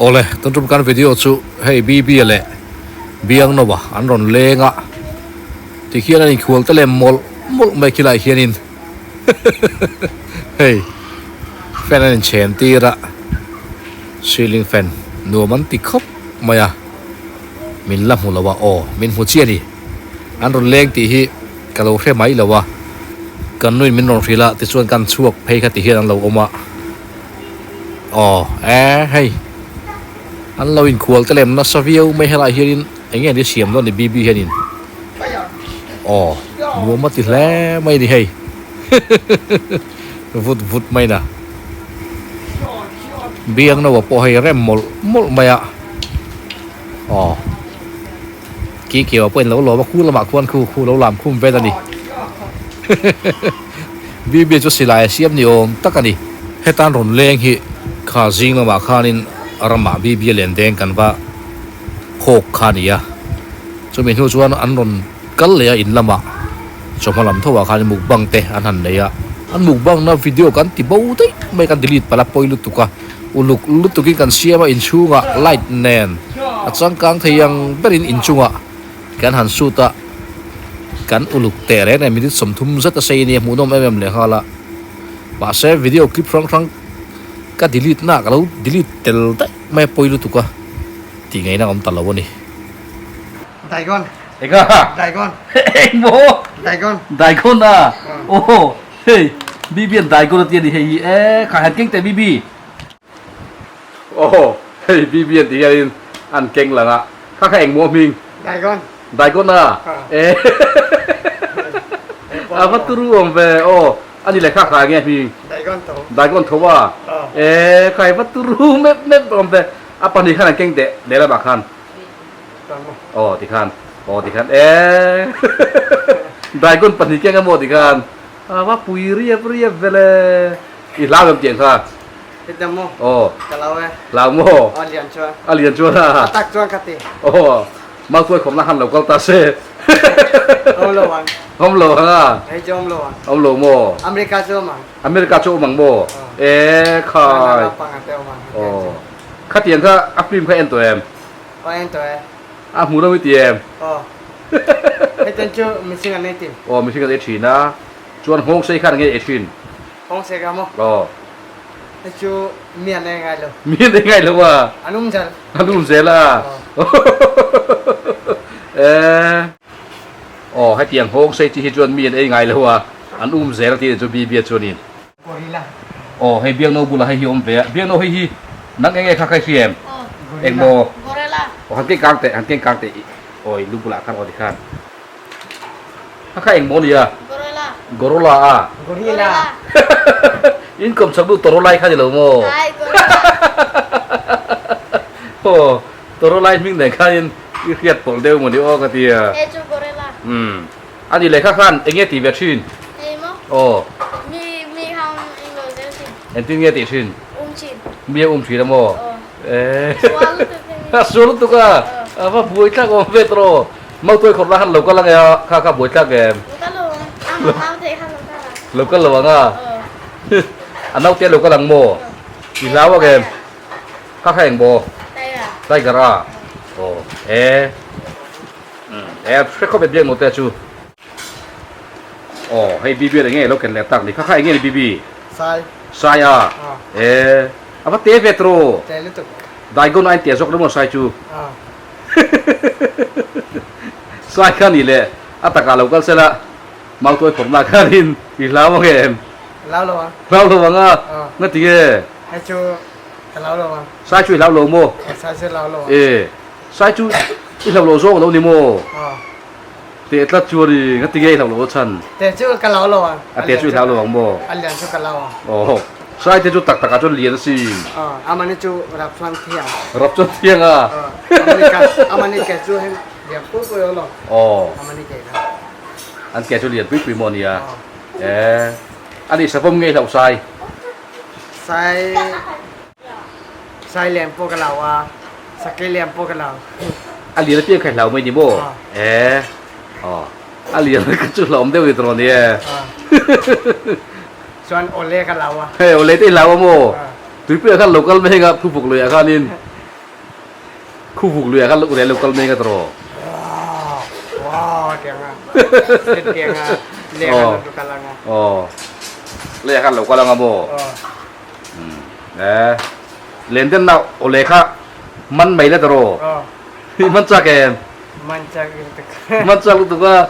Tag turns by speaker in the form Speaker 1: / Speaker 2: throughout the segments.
Speaker 1: Awle, tun tum kan video chu hei BB leh Biangnoa an rawn leng a, tikhian an inkhual te lem mawlh mawlh mai khilai hianin hei fan an inchhen tir a, ceiling fan nuam an ti khawp mai a, min la hmu lo a, aw min hmu chiah a ni, an rawn leng tih hi ka lo hre mai lo a, kan nuin min rawn hrilh a tichuan kan chhuak phei kha tihian an lo awm a. Aw e hei an lo inkhual te lem nasa viau mai helai hianin eng nge ni siam dawn ni BB hianin aw nuam a ti hle mai a ni hei vut vut mai na biang no pawh hei rem mawlh mawlh mai a aw ki keu pawh in lo lawm a khu lamah khuan khu khu lo lam khum vel a ni. BB chu silai a siam ni awm tak a ni. Hetan rawn leng hi kha zing lamah khanin ramah BB a len deng kan va phawk kha a ni a. Chumi hnu chuan an rawn kal leh a in lamah chawhma lam tho ah khanin mukbang te an han nei a. An mukbang na video kan ti bo daih mai kan delete palh a pawi lutuk a. Uluk lutukin kan siam a inchhungah light nen a changkang thei ang berin inchungah Kan han shoot a, kan uluk teh reng reng minute 30 zet a sei a nia hmuhnawm em em leh nghal a. Mahse video clip hrang hrang ka delete na ka lo delete tel daih mai a pawi lutuk a tih ngaihna a awm ta lo a ni.
Speaker 2: Daigon.
Speaker 1: Enga?
Speaker 2: Daigon.
Speaker 1: Eng maw?
Speaker 2: Daigon.
Speaker 1: Daigon a? Aw hei Bibi an Daigon a ti a ni hei hi e kha han keng teh Bibi. Aw hei BB an tih hianin an keng lang a, kha kha engmaw hming?
Speaker 2: Daigon.
Speaker 1: Daigon a? E a va turu awm ve aw, ani leh kha kha enge hming?
Speaker 2: Daigon tho.
Speaker 1: Daigon tho a? E kha hi va turu mep mep awm ve, a pahnih khan an keng teh lehlamah khan. Aw tikhan, aw tikhan e Daigon pahnih keng emaw tikhan a va pui riap riap vele. I hlau em tiang kha?
Speaker 2: Heta maw?
Speaker 1: Aw.
Speaker 2: Ka hlau e.
Speaker 1: Hlau maw?
Speaker 2: Aw lian chuan.
Speaker 1: A lian chuan a.
Speaker 2: A tak chuan ka ti.
Speaker 1: Aw. Mautuai khawmna han lo kal ta se.
Speaker 2: Awm lo ang.
Speaker 1: Awm lo ang a.
Speaker 2: Hei chu awm lo ang.
Speaker 1: Awm lo maw?
Speaker 2: America chu awm ang.
Speaker 1: America chu awm ang maw? E khai.
Speaker 2: China panga te awm ang.
Speaker 1: Aw. Khatiang kha a film kha en tawh em?
Speaker 2: Aw en tawh e.
Speaker 1: A hmu lo i ti em?
Speaker 2: Aw. Hetiang chu mihring an ei thin.
Speaker 1: Aw mihring an ei thin a. Chuan nghawng sei khan nge ei thin?
Speaker 2: Nghawng sei ka maw?
Speaker 1: Aw.
Speaker 2: Hei chu mi an ei ngai lo.
Speaker 1: Mi an ei ngai lo a?
Speaker 2: An um zel.
Speaker 1: An um zel a?
Speaker 2: Aw.
Speaker 1: Eh. Aw hetiang nghawng sei chi hi chuan mi an ei ngai lo a, an um zel a tih chu Bibia chuanin.
Speaker 2: Gorilla.
Speaker 1: Aw hei Biakno bulah hei hi awm ve a, Biakno hei hi nang eng nge kha kha i hria em?
Speaker 3: Aw.
Speaker 1: Eng maw?
Speaker 3: Gorilla.
Speaker 1: Aw han keng kang teh, han keng kang teh i awi lu bulah khan aw tikhan. Kha kha eng maw nia?
Speaker 3: Gorilla.
Speaker 1: Gorilla a.
Speaker 2: Gorilla.
Speaker 1: In kawm chak duh Torolai kha ni lo maw?
Speaker 3: Ai Gorilla.
Speaker 1: Aw Torolai hming nen khanin i hriat pawlh deuh maw ni aw ka ti a.
Speaker 3: Hei chu Gorilla.
Speaker 1: Umm. A ni leh kha khan eng nge tih ve thin?
Speaker 3: Hei maw?
Speaker 1: Aw.
Speaker 3: Mi mi hang eng lo zel thin.
Speaker 1: Engtin nge tih thin?
Speaker 3: Um thin.
Speaker 1: Mi a um thin a maw?
Speaker 3: Aw.
Speaker 1: Eh.
Speaker 3: Sual lutuk hei.
Speaker 1: A sual lutuk a.
Speaker 3: Aw.
Speaker 1: A va buai thlak awm ve tawh. Mautuai khawrh la khan lo kal ang e a, kha kha buai tlak em?
Speaker 3: Lo kal lo ang, a ma nau theih khan lo kal ang.
Speaker 1: Lo kal lo ang a? A nau te lo kal ang maw? I hlau ang em? Kha kha eng maw?
Speaker 3: Tiger.
Speaker 1: Tiger a? Aw, e. E, hre khawp e biak maw te chu. Aw, hei Bibi eng nge lo ken leh tak ni? Kha kha eng nge ni Bibi?
Speaker 2: Sai.
Speaker 1: Sai a? E, a va te ve tawh.
Speaker 2: Te lutuk.
Speaker 1: Daigon a in te zawk lo maw sai chu?
Speaker 2: A.
Speaker 1: Sai kha ni le, a takah lo kal sela, Mautuai khawrhna khanin i hlau ang em?
Speaker 2: Hlau lo ang.
Speaker 1: Hlau lo ang a? Nga ti nge?
Speaker 2: Hei chu ka hlau lo ang.
Speaker 1: Sai chu i hlau lo maw?
Speaker 2: Sai chu hlau lo ang.
Speaker 1: E, sai chu i hlau lo zawk lo ni maw? Teh tlat chu a ni, nga ti nge i hlau lo a chhan?
Speaker 2: Teh chu ka hlau lo ang.
Speaker 1: A teh chu i hlau lo ang maw?
Speaker 2: A lian chu ka hlau ang.
Speaker 1: Aw. Sai te chu tak takah chuan lian a sin.
Speaker 2: Aw, amani chu rap chuan thiang.
Speaker 1: Rap chuan thiang a.
Speaker 2: Aw, amani ka, amani ke chu heng lian pui pui awm lo.
Speaker 1: Aw.
Speaker 2: Amani ke kha.
Speaker 1: An ke chu lian pui pui maw nia. E, ani savawm ngei hlauh sai.
Speaker 2: Sai, sai lian pawh ka lau a, sakei lian pawh ka lau.
Speaker 1: A lian apiang kha i hlau mai ni maw? E, aw, a lian ka chu hlauhawm deuh ni tawh ni e.
Speaker 2: Chuan awle ka lau a.
Speaker 1: Hei awle te i lau a maw? Tuipuiah khan lo kal mai heng a phupuk luiah khanin. Khuvuk luiah khan ule lo kal mai nga tawh. Leiah khan lo kal anga maw? E len den na awle kha man mai la tawh. Man chak em?
Speaker 2: Man chak lutuk.
Speaker 1: Man chak lutuk a.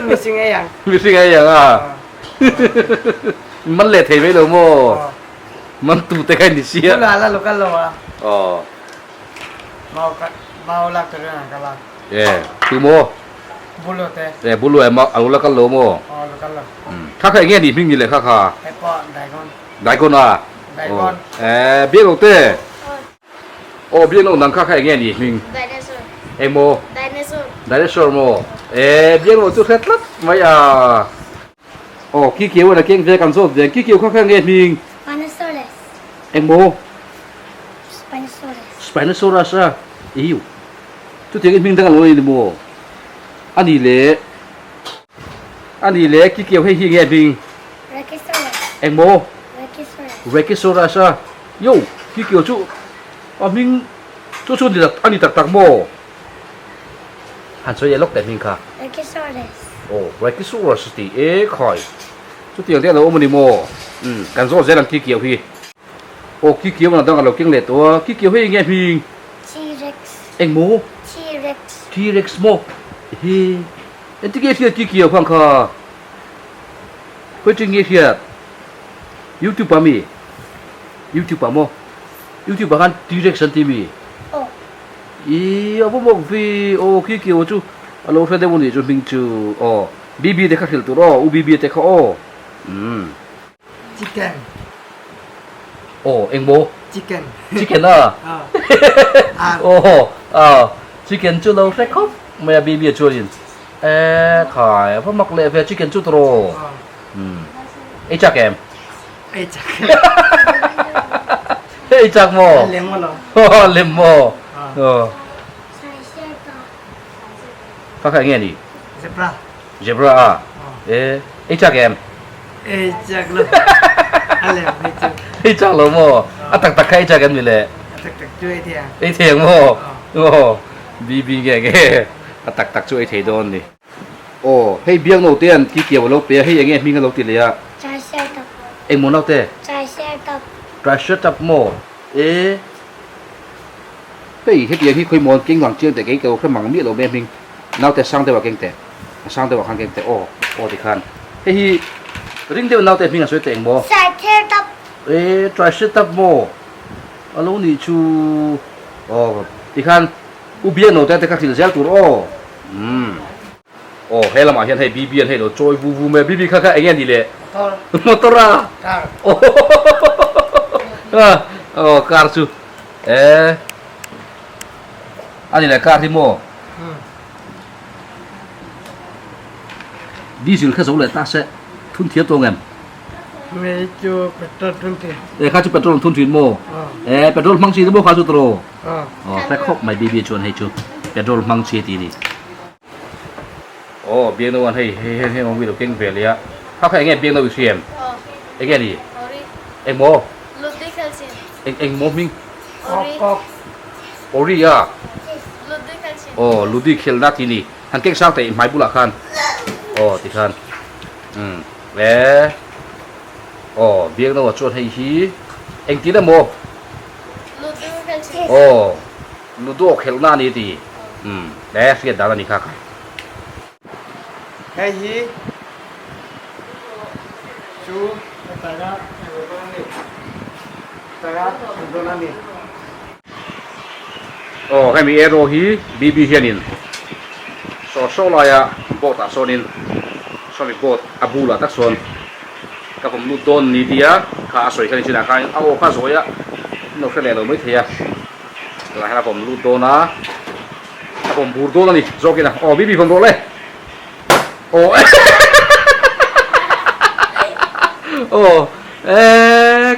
Speaker 2: Mihring ei ang.
Speaker 1: Mihring ei ang a. Man leh thei mai lo maw? Man tu te kha ni sia.
Speaker 2: Bulah la lo kal lo a.
Speaker 1: Aw.
Speaker 2: Mau ka mau lak tu ringan ka lak.
Speaker 1: E tu maw?
Speaker 2: Bulo te.
Speaker 1: E bulo e ma alo la kal lo maw?
Speaker 2: Aw lo kal lo.
Speaker 1: Kha kha enge ni hming ni le kha kha?
Speaker 2: Hei pawh Daikon.
Speaker 1: Daikon a?
Speaker 2: Daikon.
Speaker 1: E biak lo te. Aw biak lo nang kha kha enge ni hming?
Speaker 3: Dinosaur.
Speaker 1: Eng maw?
Speaker 3: Dinosaur.
Speaker 1: Dinosaur maw? E biak lo chu hre tlat mai a. Aw ki keu a la keng ve kan zawt ve ki keu kha kha nge hming?
Speaker 4: Spinosaurus.
Speaker 1: Eng maw?
Speaker 4: Spinosaurus.
Speaker 1: Spinosaurus a iu chutiang in hming dang a lo nei ni maw? A ni le a ni le ki keu hei hi nge hming?
Speaker 4: Brachiosaurus.
Speaker 1: Eng maw?
Speaker 4: Brachiosaurus.
Speaker 1: Brachiosaurus a yo ki keu chu a hming chu chu a ni tak tak maw? Han sawi leh lawk teh hming kha.
Speaker 4: Brachiosaurus.
Speaker 1: Aw, Brachiosaurus tih e khai. Chutiang te a lo awm a ni maw? Umm, kan zawt zel ang Kikiau hi. Aw, Kikiau a dang a lo keng leh tawh a. Kikiau hei enge hming?
Speaker 4: T-rex.
Speaker 1: Eng maw?
Speaker 4: T-rex.
Speaker 1: T-rex maw? Ehe, engtin nge hriat Kikiau khan kha? Khawi ṭin nge hriat? YouTube ah mi? YouTube ah maw? YouTube ah khan T-rex an ti mi?
Speaker 4: Aw.
Speaker 1: Ih a va mawk vi aw khi kio chu a lo hre deuh a nih chu hming chu aw BB te kha hrilh tur aw u BB te kha aw umm.
Speaker 2: Chicken.
Speaker 1: Aw eng maw?
Speaker 2: Chicken.
Speaker 1: Chicken a? Aw aw chicken chu lo hre khawp mai a BB chuanin e khai a va mak leh ve chicken chu tawh umm ei chak em?
Speaker 2: Ei chak.
Speaker 1: Ei chak maw?
Speaker 2: A lem maw lo.
Speaker 1: A lem maw? Aw. Kha kha enge ni?
Speaker 2: Zebra.
Speaker 1: Zebra a? E, ei chak em?
Speaker 2: Ei chak lo. A lem ei chak.
Speaker 1: Ei chak lo maw? A tak tak kha ei chak em ni le?
Speaker 2: A tak tak chu ei thei ang.
Speaker 1: Ei thei ang maw? Aw. Bi bi nge nge. A tak tak chu ei thei dawn ni. Aw, hei biak naute an ti kiau a lo pe a, hei enge hming a lo ti leh a.
Speaker 4: Triceratops.
Speaker 1: Engmaw naute?
Speaker 4: Triceratops.
Speaker 1: Triceratops maw? E, hei hetiang hi khawimaw an keng lang chiang teh kei ka lo hre mang miah lo mai a hming. Naute sang deuh ah keng teh, a sang deuh ah khan keng teh aw, aw ti khan. Hei hi ring deuh naute hming an sawi teh engmaw?
Speaker 4: Triceratops.
Speaker 1: E, Triceratops maw? A lo nih chu aw ti khan u biak naute te kha hrilh zel tur aw. Umm. Aw he lamah hian hei BB an hei lo chawi vu vu mai a, BB kha kha enge ni le?
Speaker 2: Motor.
Speaker 1: Motor a?
Speaker 2: Car.
Speaker 1: Aw car chu e a ni le car hi maw?
Speaker 2: Umm.
Speaker 1: Diesel kha zo leh ta se thun thiam tawh ngem?
Speaker 2: Mei chu petrol thun thin.
Speaker 1: E kha chu petrol thun thin maw?
Speaker 2: Aw.
Speaker 1: E petrol hmang chi te maw kha chu tawh?
Speaker 2: Aw.
Speaker 1: Aw hre khawp mai BB chuan hei chu petrol hmang chi tih a ni. Aw Biakno an hei hei hei heng awm lo keng ve leh a. Kha kha enge Biakno i hriam?
Speaker 3: Aw.
Speaker 1: Enge ni?
Speaker 3: Ori.
Speaker 1: Eng maw?
Speaker 3: Ludi khelchin.
Speaker 1: Eng eng maw hming?
Speaker 3: Ori.
Speaker 2: Kok kok.
Speaker 1: Ori a?
Speaker 3: Ludi khelchin.
Speaker 1: Aw Ludi khelna tih a ni. Han keng sang teh i hmai bulah khan. Aw ti khan. Umm e. Aw Biakno chuan hei hi engtin emaw? Aw, ludo khelhna a ni ti. Umm, e hriat dan a ni kha kha.
Speaker 2: Hei hi chu hetara englo a ni, hetara englo a ni.
Speaker 1: Aw, hemi arrow hi BB hianin saw saw laia boat ah sawnin sawmi boat a bulah tak sawn Ka pawm lut dawn ni tia kha a sawi kha ni chinah khan a aw kha zawi a in lo hre leh lo mai thei a tunah hian a pawm lut dawn a a pawm bur dawn a ni zawkin a aw bibi pawm rawh le aw aw e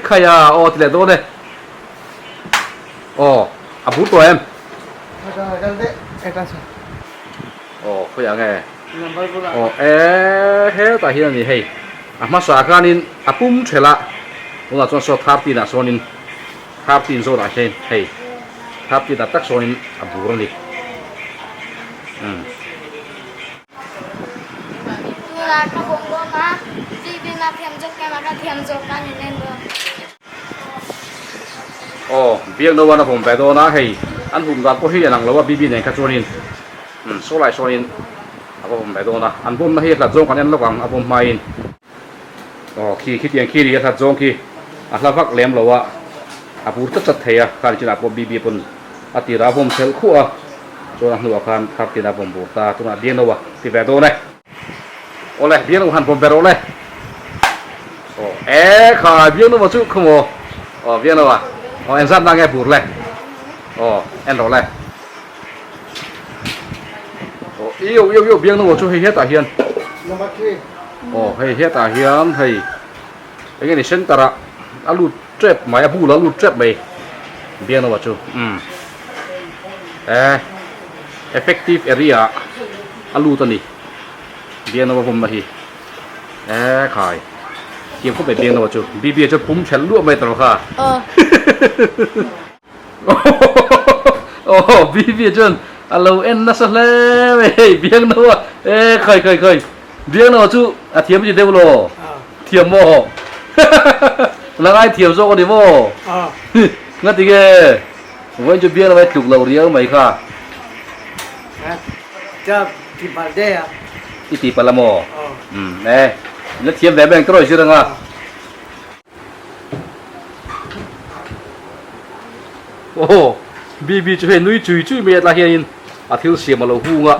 Speaker 1: khaia aw ti leh dawn e aw a bur tawh em aw khawiah nge Aw e hetah hian a ni hei a hmasa khanin a pum thelh a tunah chuan saw 13 ah sawnin 13 zawnah hian hei Thap tin ah tak sawnin a bur a ni. Umm.
Speaker 3: Tunah ka bawm dawn a, TV na thiam zawk em a ka thiam zawk a ni nen dawn.
Speaker 1: Aw, Biaknoan a bawm ve dawn a, hei an hum dan pawh hi a lang lo a, BB nen kha chuanin umm saw lai sawnin a va bawm ve dawn a, an bawmna hi a hlat zawng kan en lawk ang a bawm hmain. Aw khi khitiang khi ni a hlat zawng khi a hla vak lem lo a, a bur chat chat thei a, khan chinah pawh BB pawn a tirah a vawm chhelh khuh a, chuan a hnuah khan thar tin a vawm bur ta, tunah Biangno a ti ve dawn e. Awle Biangno han vawm ber awle. Aw e khai Biangno chu khaw maw aw Biangno a aw engzat na nge bur le aw en rawh le. Aw io io io Biangno chu hei hetah hian aw hei hetah hian hei eng nge ni center ah a lut tep mai a bulah a lut tep mai Biangno chu umm e effective area ah a lut a ni Biangno a vawmna hi e khai thiam khawp mai Biangno chu BB a chu pum thelh luah mai tawh kha. Aw BB chuan a lo en nasa hle mai hei Biangno a e khawi khawi khawi Biangno chu a thiam chi deuh lo thiam maw la ngai thiam zawk a ni maw nga ti nge vawiin chu Biangno a tluk lo riau mai kha i ti palh a maw e la thiam ve mai ang tawh zir anga. Aw BB chu hei nui chui chui mai atlai hianin a thil siam a lo hung a,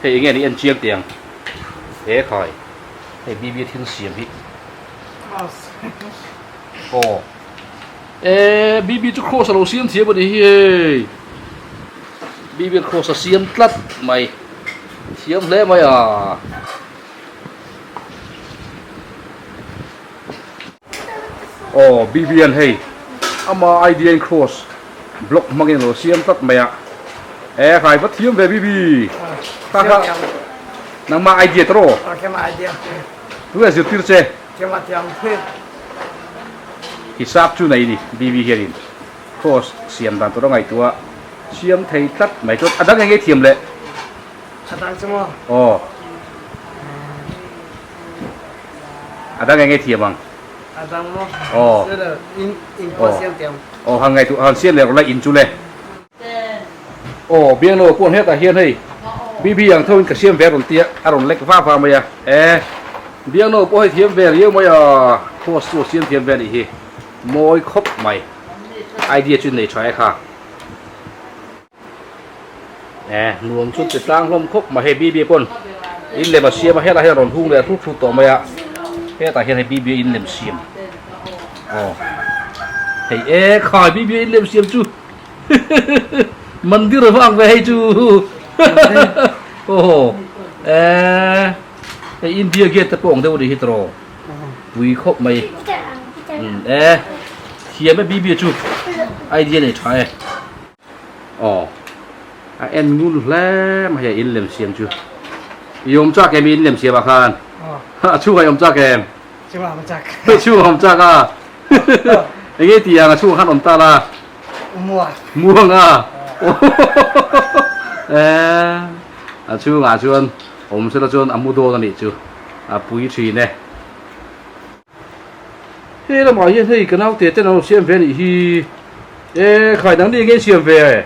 Speaker 1: hei enge ni en chiang teh ang he khai hei BB thil siam hi aw e BB chu cross a lo siam thiam a ni hi hei BB cross a siam tlat mai thiam hle mai a. Aw BBN hei ama idea in cross block hmangin a lo siam tlat mai a e hlai va thiam ve BB kha kha nangmah idea te rawh tunge zirtir che hisap chu nei ni BB hianin cross siam dan tur a ngaihtuah siam thei tlat mai chuan a dang eng nge thiam leh aw. A dang eng nge thiam ang?
Speaker 2: A dang maw?
Speaker 1: Aw.
Speaker 2: In in pawh siam thiam.
Speaker 1: Aw han ngaihtuah han siam leh rawh la in chu le. Aw Biangno pawh hetah hian hei BB ang tho in ka siam ve rawn tia a rawn lek va va mai a. E Biangno pawh hei thiam ve riau mai a cross chu a siam thiam ve a nih hi. Mawi khawp mai. Idea chu nei tha e kha. Eh nuam chu ti tlang hlawm khawp mai hei BB pawn in lem a siam a helai hian a rawn hung leh hrut hrut tawh mai a hetah hian hei BB in lem siam aw hei e khai BB in lem siam chu mandir vang ve hei chu aw eh hei India gate te pawh ang deuh a nih hi tawh pui khawp mai eh thiam e BB chu idea nei tha e. Aw a en ngun hle mai a in lem siam chu i awm chak em i in lem siam ah khan a chhungah i awm chak em
Speaker 2: chhungah awm chak
Speaker 1: chhungah awm chak a enge tih ang a chhungah khan awm ta la
Speaker 2: muang
Speaker 1: muang a a chhungah chuan awm sela chuan a mu dawn a nih chu a pui thin e. He lamah hian hei ka naute ten an lo siam ve a nih hi e khai dang ni nge siam ve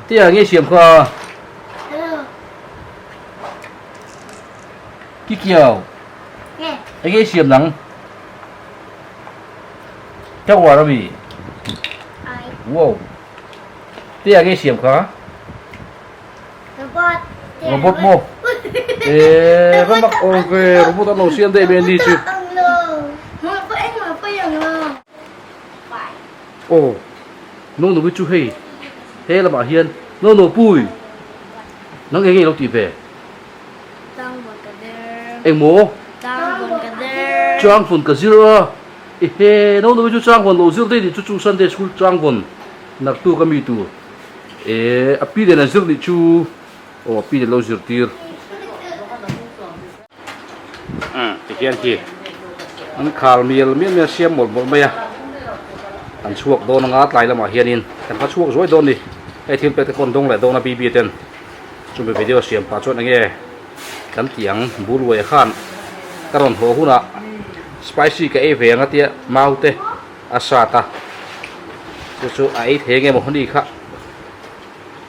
Speaker 1: tia nge siam kha ki kiau enge siam nang tower ami wow tia nge siam kha
Speaker 4: Robot.
Speaker 1: Robot maw? Eee va mak awm ve robot an lo siam daih mai a ni chu. Aw no no hi chu hei he lamah hian no no pui nang eng nge ilo tih ve? Eng maw? Changvawn ka zir a ehe no no hi chu changvawn lo zir daih nih chu chu Sunday school changvawn naktuk ami tur. Eee a pi nen an zir nih chu aw a pi nen lo zirtir umm tihian khi an khal mial mial mai a siam mawlh mawlh mai a. Kan chhuak dawn anga tlai lamah hianin kan va chhuak zuai dawn ni. Hei thil pek te pawh an dawng leh dawn a BB ten chumi video siam pah chuan enge kan tih ang Buluaia khan ka rawn haw hunah spicy ka ei ve ang a tia mau te a sat a chu chu a ei thei enge maw ni kha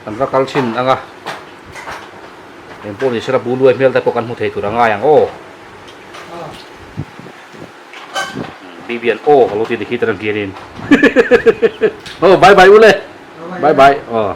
Speaker 1: kan va kal thin anga engpawh ni sela Buluai hmel te pawh kan hmu thei tur a ngai ang aw. Bibian aw ka lo ti dikhi taran hianin. Oh bye bye ule. Bye bye. Oh.